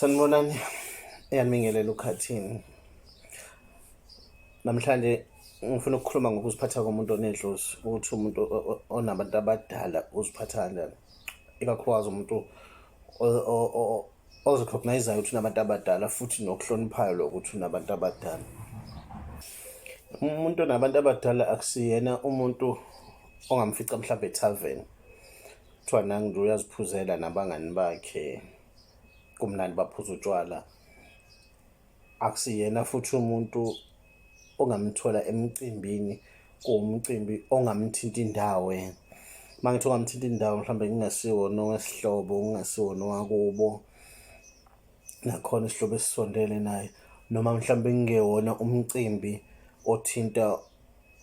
Sanibonani, iyanibingelela uKhathini. Namhlanje ngifuna ukukhuluma ngokuziphatha komuntu onedlozi, ukuthi umuntu onabantu abadala uziphatha kanjani, ikakhulukazi umuntu ozi-recognise-ayo ukuthi unabantu abadala futhi nokuhloniphayo lokho ukuthi unabantu abadala. Umuntu onabantu abadala akusiyena umuntu ongamfica mhlawumbe ethaveni, kuthiwa nangu nje uyaziphuzela nabangani bakhe, kumnandi baphuza utshwala. Akusiyena futhi umuntu ongamthola emcimbini, kuwumcimbi ongamthinti indawo yena. Uma ngithi ongamthinti indawo mhlawumbe ngingasiwona owesihlobo, ngingasiwona owakubo, nakhona isihlobo esisondele naye, noma mhlawumbe kungewona umcimbi othinta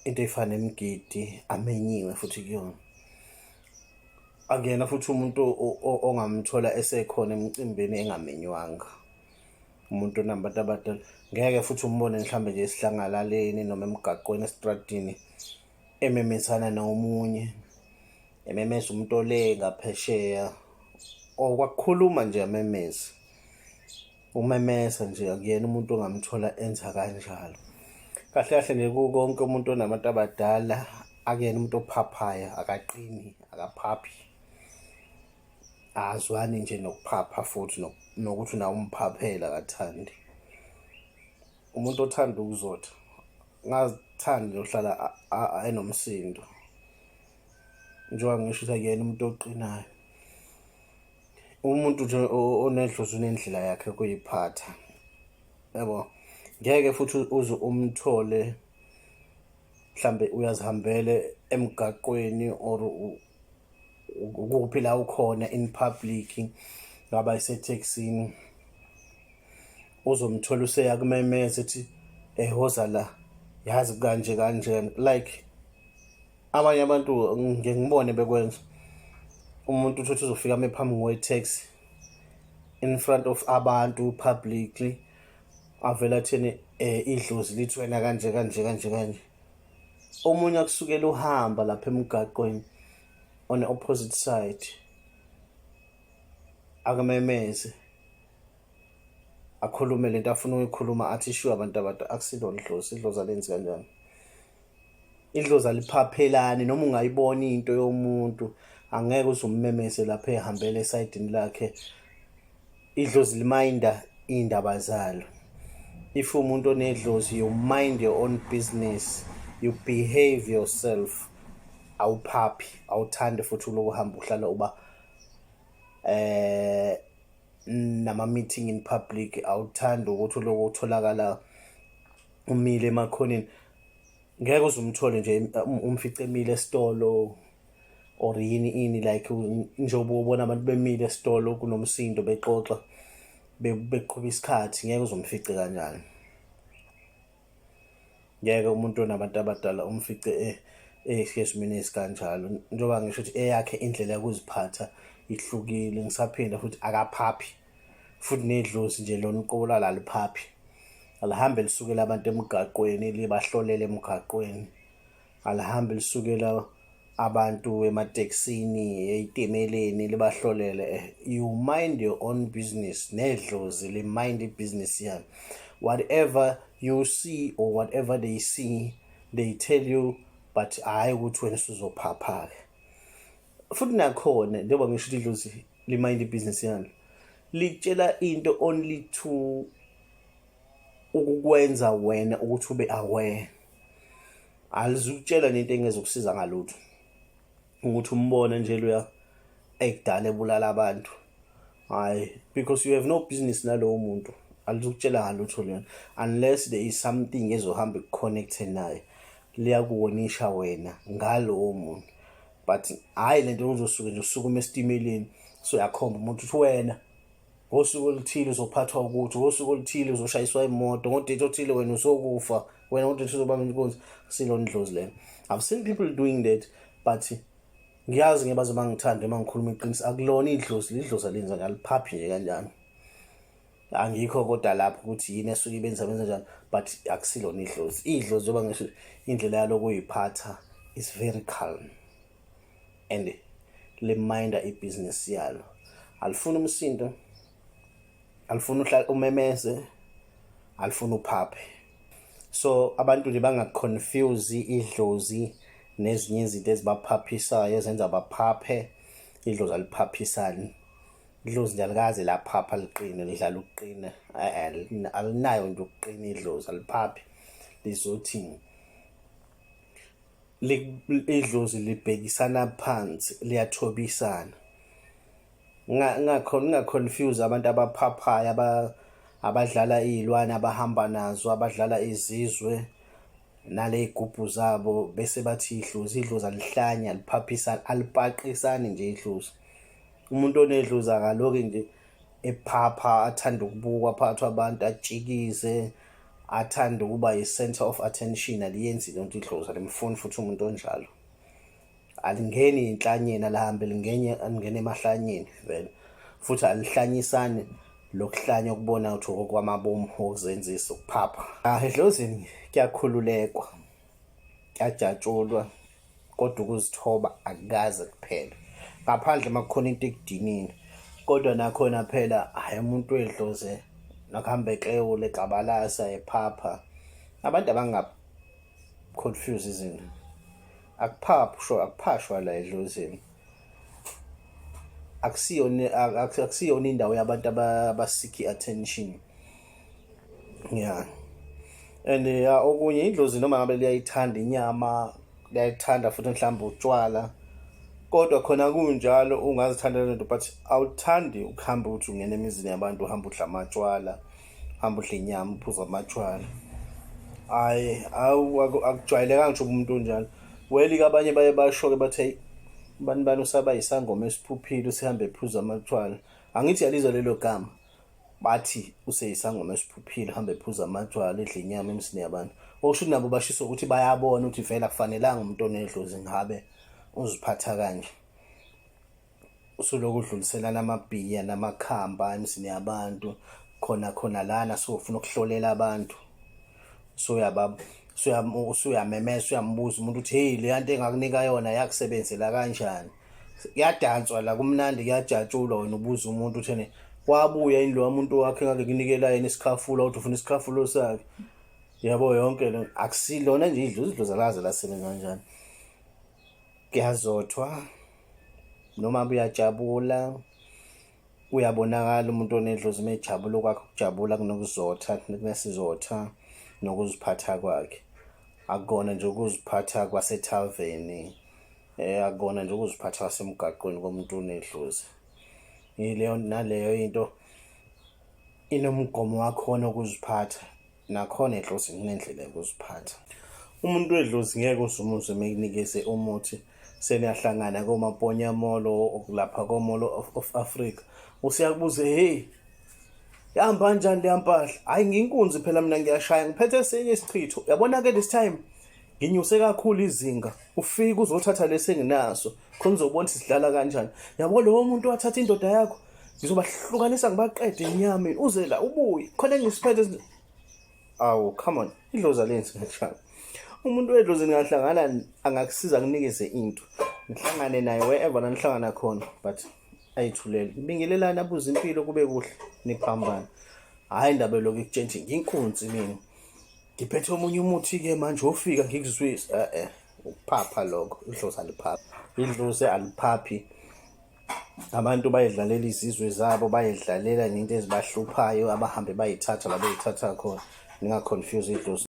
into ey'fana nemigidi amenyiwe futhi kuyona. Akuyena futhi umuntu ongamthola esekhona emcimbini engamenywanga, umuntu onabantu abadala. Ngeke futhi umbone mhlawumbe nje esidlangalaleni noma emgaqweni esitradini ememezana nomunye, ememeza umuntu ole ngaphesheya or kwakukhuluma nje amemeze. Umemeza nje akuyena umuntu ongamthola enza kanjalo. Kahle kahle nje kukonke umuntu onabantu abadala akuyena umuntu ophaphayo, akaqini, akaphaphi, akazwani nje nokuphapha futhi nokuthi nawe umphaphele akathandi. Umuntu othanda ukuzotha, ngathandi nje uhlala enomsindo, njengoba ngisho ukuthi akuyena umuntu oqinayo. Umuntu nje onedlozi unendlela yakhe yokuyiphatha, yabo. Ngeke futhi uze umthole mhlambe uyazihambele emgaqweni or ukuphi la ukhona in public, ngaba isetekisini, uzomthola useyakumemeza ethi woza la, yazi kanje kanje. Like abanye abantu ngike ngibone bekwenza, umuntu uthi uzofika ame phambi kwe-taxi in front of abantu publicly, avele athini, idlozi lithi wena kanje kanje kanje kanje. Omunye akusukela uhamba lapha emgaqweni on the opposite side, akumemeze, akhulume lento afuna ukuyikhuluma, athi ishiwe abantu abadala. Akusilona idlozi, idlozi alenzi kanjani, idlozi aliphaphelani. Noma ungayibona into yomuntu, angeke uze ummemeze lapha ehambela esayidini lakhe. Idlozi liminda iy'ndaba zalo. If umuntu onedlozi, you mind your own business, you behave yourself, awuphaphi, awuthandi futhi uloku uhamba uhlala uba nama-meeting in public, awuthandi ukuthi uloku utholakala umile emakhoneni. Ngeke uze umthole nje umfice emile esitolo or yini ini, like njengoba ubona abantu bemile esitolo kunomsindo, bexoxa, beqhuba isikhathi, ngeke uze umfice kanjalo. Ngeke umuntu onabantu abadala umfice esesimeni esikanjalo, njengoba ngisho ukuthi eyakhe indlela yokuziphatha ihlukile. Ngisaphinda futhi, akaphaphi futhi nedlozi nje lona uqobo lwalo aliphaphi, alihambe lisukela abantu emgaqweni libahlolele emgaqweni, alihambe lisukela abantu ematekisini, ey'timeleni libahlolele. You mind your own business, nedlozi li-mind ibhizinisi yalo. Whatever you see or whatever they see, they tell you, but hhayi ukuthi wena usuzophapha-ke futhi. Nakhona njengoba ngisho ukuthi idlozi li-mind ibhizinisi yalo, litshela into only to ukukwenza wena ukuthi ube aware. Alizukutshela nento engezokusiza ngalutho, ukuthi umbone nje loya ekudala ebulala abantu, hhayi, because you have no business nalowo muntu. Alizukutshela ngalutho lona unless there is something ezohamba iku-connect-e naye, liyakuwonisha wena ngalowo muntu. But hhayi lento uzosuke nje usukume esitimeleni usuyakhomba umuntu uthi wena ngosuku oluthile uzophathwa ukuthi, ngosuku oluthile uzoshayiswa imoto, ngo-date othile wena uzokufa, wena ngo-date uzobamba inkunzi. Asilona idlozi lelo. I've seen people doing that, but ngiyazi ngeke baze bangithande uma ngikhuluma iqiniso. Akulona idlozi, idlozi alenza njalo, aliphaphi nje kanjalo. Angikho kodwa lapho ukuthi yini esuke ibenza benza njalo, but akusilona idlozi. Idlozi, njengoba ngisho, indlela yalo kuyiphatha is very calm and liminda ibhizinisi yalo, alifuni umsindo. Alifuni uhlala umemeze, alifuni uphaphe. So abantu nje bangaconfuse idlozi nezinye izinto ezibaphaphisayo, ezenza baphaphe. Idlozi aliphaphisani. Idlozi nje alikaze laphapha liqine, lidlala ukuqina. Alinayo nje ukuqina idlozi, aliphaphi. Lizothi idlozi libhekisana phansi, liyathobisana. Ningaconfuse abantu abaphaphayo, abadlala iy'lwane, abahamba nazo, abadlala izizwe naley'gubhu zabo, bese bathi idlozi. Idlozi alihlanya, aliphaphisani, alipaqisani nje idlozi. Umuntu onedlozi akaloke nje ephapha, athanda ukubukwa phakathi kwabantu, atshikize, athande ukuba i-center of attention. Aliyenzi lento idlozi, alimfuni futhi umuntu onjalo. Alingeni inhlanyeni, alihambe lingene, alingene emahlanyeni vele, futhi alihlanyisani lokuhlanya okubona ukuthi okwamabomu, okuzenzisa ukuphapha. Ah, edlozini kuyakhululekwa, kuyajatshulwa, kodwa ukuzithoba akukaze kuphele, ngaphandle uma kukhona into ekudinile. Kodwa nakhona phela, hhayi, umuntu wedlozi nakuhamba eklewula, egxabalasa, ephapha, abantu abanga-confuse izinto. Akuphaphi, akuphashwa la edlozini. Akusiyona indawo yabantu abaseek i-attention, yeah. And ya, okunye, idlozi noma ngabe liyayithanda inyama, liyayithanda futhi mhlawumbe utshwala, kodwa khona kunjalo ungazithanda lento, but awuthandi ukuhamba ukuthi ungena emizini yabantu, uhamba udla amatshwala, uhamba udla inyama, uphuza amatshwala. Hhayi, akujwayelekanga nje umuntu onjalo. Well-ke abanye baye basho-ke bathi, hey, bani bani usaba yisangoma esiphuphile, usihambe ephuza amatshwala. Angithi yalizwa lelo gama, bathi useyisangoma esiphuphile, uhambe ephuza amatshwala, edla inyama emzini yabantu. Okusho ukuthi nabo bashiso ukuthi bayabona ukuthi vele akufanelanga umuntu onedlozi ngabe uziphatha kanje, usuloku udluliselana amabhiya namakhamba emzini yabantu. Khona khona lana sofuna ukuhlolela abantu, usuyamemeza, uyambuza umuntu ukuthi, hey, le nto engakunika yona yakusebenzela kanjani? Kuyadanswa la, kumnandi, kuyajatshulwa. Wena ubuza umuntu uthene wabuya yini lo muntu wakhe engake kunikela yena isikhafula, uthi ufuna isikhafulo sakhe. Yabo, yonke le akusilona nje idlozi. Idlozi alaze lasebenza kanjani. Kuyazothwa noma uyajabula, uyabonakala umuntu onedlozi uma ejabula, kwakhe ukujabula kunokuzotha, kunesizotha nokuziphatha kwakhe. Akukona nje ukuziphatha kwasethaveni, akukona nje ukuziphatha kwasemgaqweni komuntu onedlozi. Yileyo naleyo into inomgomo wakhona ukuziphatha, nakhona edlozini kunendlela yokuziphatha. Umuntu wedlozi ngeke uze umuzwe mekunikeze umuthi, seniyahlangana koMaponya Mall, lapha ko-Mall of Africa, usiyakubuza, hey, yahamba kanjani leya mpahla? Hhayi, nginkunzi phela mina, ngiyashaya, ngiphethe esinye isichitho, yabona-ke, this time nginyuse kakhulu izinga, ufike uzothatha lesi enginaso khona uzobona ukuthi sidlala kanjani. Yabo, lowo muntu wathatha indoda yakho, ngizobahlukanisa ngibaqede enyameni, uze la ubuye khona engisiphethe. Awu, come on, idlozi alenzi kanjalo. Umuntu wedlozi ningahlangana, angakusiza, akunikeze into, nihlangane naye wherever la nihlangana khona, but ayithulele, nibingelelane, abuze impilo, kube kuhle, niphambane. Hhayi, indaba elokhu ikutshentshe, nginkunzi mina, ngiphethe omunye umuthi-ke manje, wofika ngikuzwise. E-e, ukuphapha lokho. Idlozi aliphaphi, idlozi aliphaphi. Abantu bayidlalela izizwe zabo, bayidlalela nento ezibahluphayo, abahambe bayithatha la beyithatha khona. Ninga-confuse idlozi.